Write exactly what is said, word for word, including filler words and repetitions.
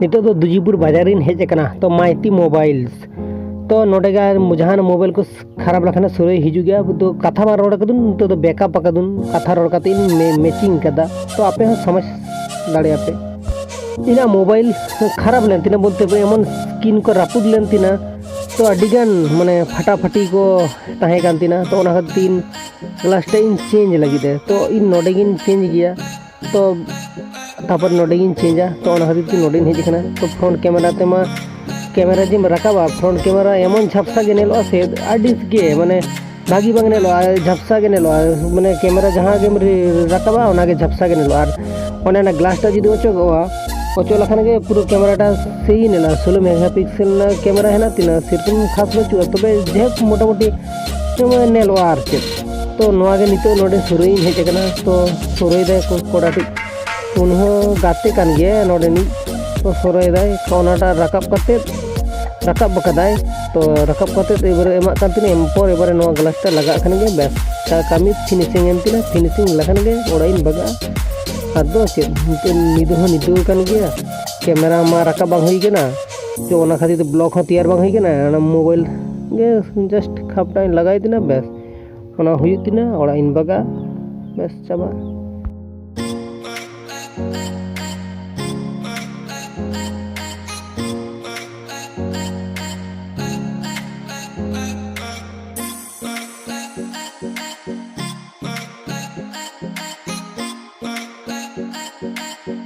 ᱱᱤᱛᱚᱜ ᱫᱚ ᱫᱩᱡᱤᱯᱩᱨ ᱵᱟᱡᱟᱨ ᱨᱤᱧ ᱦᱮᱡ ᱟᱠᱟᱱᱟ, ᱛᱚ ᱢᱟᱭᱛᱤ ᱢᱳᱵᱟᱭᱤᱞᱥ᱾ ᱛᱚ ᱱᱚᱰᱮ ᱜᱮ ᱡᱟᱦᱟᱸ ᱢᱳᱵᱟᱭᱤᱞ ᱠᱚ ᱠᱷᱟᱨᱟᱯ ᱞᱮᱠᱷᱟᱱ ᱥᱩᱨᱟᱹᱭ ᱦᱤᱡᱩᱜ ᱜᱮᱭᱟ᱾ ᱛᱚ ᱠᱟᱛᱷᱟ ᱢᱟ ᱨᱚᱲ ᱟᱠᱟᱫᱩᱱ, ᱱᱤᱛᱚᱜ ᱫᱚ ᱵᱮᱠᱟᱯ ᱟᱠᱟᱫᱩᱱ, ᱠᱟᱛᱷᱟ ᱨᱚᱲ ᱠᱟᱛᱮ ᱤᱧ ᱢᱮᱪᱤᱝ ᱠᱟᱫᱟ᱾ ᱛᱚ ᱟᱯᱮ ᱦᱚᱸ ᱥᱚᱢᱟᱡᱽ ᱫᱟᱲᱮᱭᱟᱜᱼᱟ ᱯᱮ᱾ ᱤᱧᱟᱹᱜ ᱢᱳᱵᱟᱭᱤᱞ ᱠᱷᱟᱨᱟᱯ ᱞᱮᱱ ᱛᱤᱧᱟᱹ ᱵᱚᱞᱛᱮ ᱮᱢᱚᱱ ᱥᱠᱨᱤᱱ ᱠᱚ ᱨᱟᱹᱯᱩᱫ ᱞᱮᱱ ᱛᱤᱧᱟᱹ, ᱛᱚ ᱟᱹᱰᱤᱜᱟᱱ ᱢᱟᱱᱮ ᱯᱷᱟᱴᱟᱯᱷᱟᱴᱤ ᱠᱚ ᱛᱟᱦᱮᱸ ᱠᱟᱱ ᱛᱤᱧᱟᱹ᱾ ᱛᱚ ᱚᱱᱟ ᱠᱷᱟᱹᱛᱤᱨ ᱤᱧ ᱜᱞᱟᱥ ᱴᱟᱜ ᱤᱧ ᱪᱮᱧᱡᱽ ᱞᱟᱹᱜᱤᱫ ᱛᱮ, ᱛᱚ ᱤᱧ ᱱᱚᱰᱮ ᱜᱤᱧ ᱪᱮᱧᱡᱽ ᱜᱮᱭᱟ᱾ ᱛᱚ ᱛᱟᱨᱯᱚᱨ ᱱᱚᱰᱮ ᱜᱤᱧ ᱪᱮᱧᱡᱟ᱾ ᱛᱚ ᱚᱱᱟ ᱠᱷᱟᱹᱛᱤᱨ ᱛᱮ ᱱᱚᱰᱮᱧ ᱦᱮᱡ ᱟᱠᱟᱱᱟ᱾ ᱛᱚ ᱯᱷᱨᱚᱱᱴ ᱠᱮᱢᱮᱨᱟ ᱛᱮᱢᱟ, ᱠᱮᱢᱮᱨᱟ ᱡᱮᱢ ᱨᱟᱠᱟᱵᱟ, ᱯᱷᱨᱚᱱᱴ ᱠᱮᱢᱮᱨᱟ ᱮᱢᱚᱱ ᱡᱷᱟᱯᱥᱟ ᱜᱮ ᱧᱮᱞᱚᱜᱼᱟ ᱥᱮ, ᱟᱹᱰᱤ ᱜᱮ ᱢᱟᱱᱮ ᱵᱷᱟᱹᱜᱤ ᱵᱟᱝ ᱧᱮᱞᱚᱜᱼᱟ, ᱡᱷᱟᱯᱥᱟ ᱜᱮ ᱧᱮᱞᱚᱜᱼᱟ᱾ ᱢᱟᱱᱮ ᱠᱮᱢᱮᱨᱟ ᱡᱟᱦᱟᱸ ᱜᱮᱢ ᱨᱤ- ᱨᱟᱠᱟᱵᱟ, ᱚᱱᱟᱜᱮ ᱡᱷᱟᱯᱥᱟ ᱜᱮ ᱧᱮᱞᱚᱜᱼᱟ᱾ ᱟᱨ ᱚᱱᱮ ᱚᱱᱟ ᱜᱞᱟᱥ ᱴᱟᱜ ᱡᱩᱫᱤ ᱚᱪᱚᱜᱚᱜᱼᱟ, ᱚᱪᱚᱜ ᱞᱮᱠᱷᱟᱱ ᱜᱮ ᱯᱩᱨᱟᱹ ᱠᱮᱢᱮᱨᱟ ᱴᱟᱜ ᱥᱮᱭ ᱧᱮᱞᱚᱜᱼᱟ᱾ ᱥᱳᱞᱳ ᱢᱮᱜᱟᱯᱤᱠᱥᱮᱞ ᱨᱮᱱᱟᱜ ᱠᱮᱢᱮᱨᱟ ᱦᱮᱱᱟᱜ ᱛᱤᱧᱟ, ᱥᱮᱨᱚᱠᱚᱢ ᱠᱷᱟᱥ ᱵᱟᱹᱪᱩᱜᱼᱟ, ᱛᱚᱵᱮ ᱡᱟᱭᱦᱳᱠ ᱢᱚᱴᱟᱢᱩᱴᱤ ᱧᱮᱞᱚᱜᱼᱟ ᱟᱨ ᱪᱮᱫ᱾ ᱛᱚ ᱱᱚᱣᱟ ᱜᱮ ᱱᱤᱛᱚᱜ ᱱᱚᱰᱮ ᱥᱩᱨᱟᱹᱭᱤᱧ ᱦᱮᱡ ᱟᱠᱟᱱᱟ᱾ ᱛᱚ ᱥᱩᱨᱟᱹᱭ ᱫᱟᱭ ᱠᱚ- ᱠᱚᱲᱟ ᱴᱤᱡ, ᱩᱱᱤ ᱦᱚᱸ ᱜᱟᱛᱮ ᱠᱟᱱ ᱜᱮᱭᱟ ᱱᱚᱰᱮᱱᱤᱡ᱾ ᱛᱚ ᱥᱩᱨᱟᱹᱭ ᱫᱟᱭ ᱛᱚ ᱚᱱᱟᱴᱟᱜ ᱨᱟᱠᱟᱵ ᱠᱟᱛᱮᱫ, ᱨᱟᱠᱟᱵ ᱟᱠᱟᱫᱟᱭ᱾ ᱛᱚ ᱨᱟᱠᱟᱵ ᱠᱟᱛᱮᱫ ᱮᱵᱟᱨᱮ ᱮᱢᱟᱜ ᱠᱟᱱ ᱛᱤᱧᱟᱹ, ᱮᱢ ᱯᱚᱨ ᱮᱵᱟᱨᱮ ᱱᱚᱣᱟ ᱜᱞᱟᱥ ᱴᱟᱜ ᱞᱟᱜᱟᱜ ᱠᱷᱟᱱ ᱜᱮ ᱵᱮᱥ, ᱠᱟ- ᱠᱟᱹᱢᱤ ᱯᱷᱤᱱᱤᱥᱤᱝ ᱮᱱ ᱛᱤᱧᱟᱹ᱾ ᱯᱷᱤᱱᱤᱥᱤᱝ ᱞᱮᱠᱷᱟᱱ ᱜᱮ ᱚᱲᱟᱜ ᱤᱧ ᱵᱟᱜᱟᱜᱼᱟ᱾ ᱟᱫᱚ ᱪᱮᱫ, ᱱᱤᱛᱚᱜ ᱧᱤᱫᱟᱹ ᱦᱚᱸ ᱧᱤᱫᱟᱹ ᱟᱠᱟᱱ ᱜᱮᱭᱟ, ᱠᱮᱢᱮᱨᱟ ᱢᱟ ᱨᱟᱠᱟᱵ ᱵᱟᱝ ᱦᱩᱭ ᱠᱟᱱᱟ, ᱛᱚ ᱚᱱᱟ ᱠᱷᱟᱹᱛᱤᱨ ᱛᱮ ᱵᱞᱚᱜ ᱦᱚᱸ ᱛᱮᱭᱟᱨ ᱵᱟᱝ ᱦᱩᱭ ᱠᱟᱱᱟ᱾ ᱚᱱᱟ ᱢᱳᱵᱟᱭᱤᱞ ᱜᱮ ᱡᱟᱥᱴ ᱠᱷᱟᱯᱴᱟᱜ ᱤᱧ ᱞᱟᱜᱟᱭ ᱛᱤᱧᱟᱹ, ᱵᱮᱥ ᱚᱱᱟ ᱦᱩᱭᱩᱜ ᱛᱤᱧᱟᱹ, ᱚᱲᱟᱜ ᱤᱧ ᱵᱟᱜᱟᱜᱼᱟ, ᱵᱮᱥ ᱪᱟᱵᱟ᱾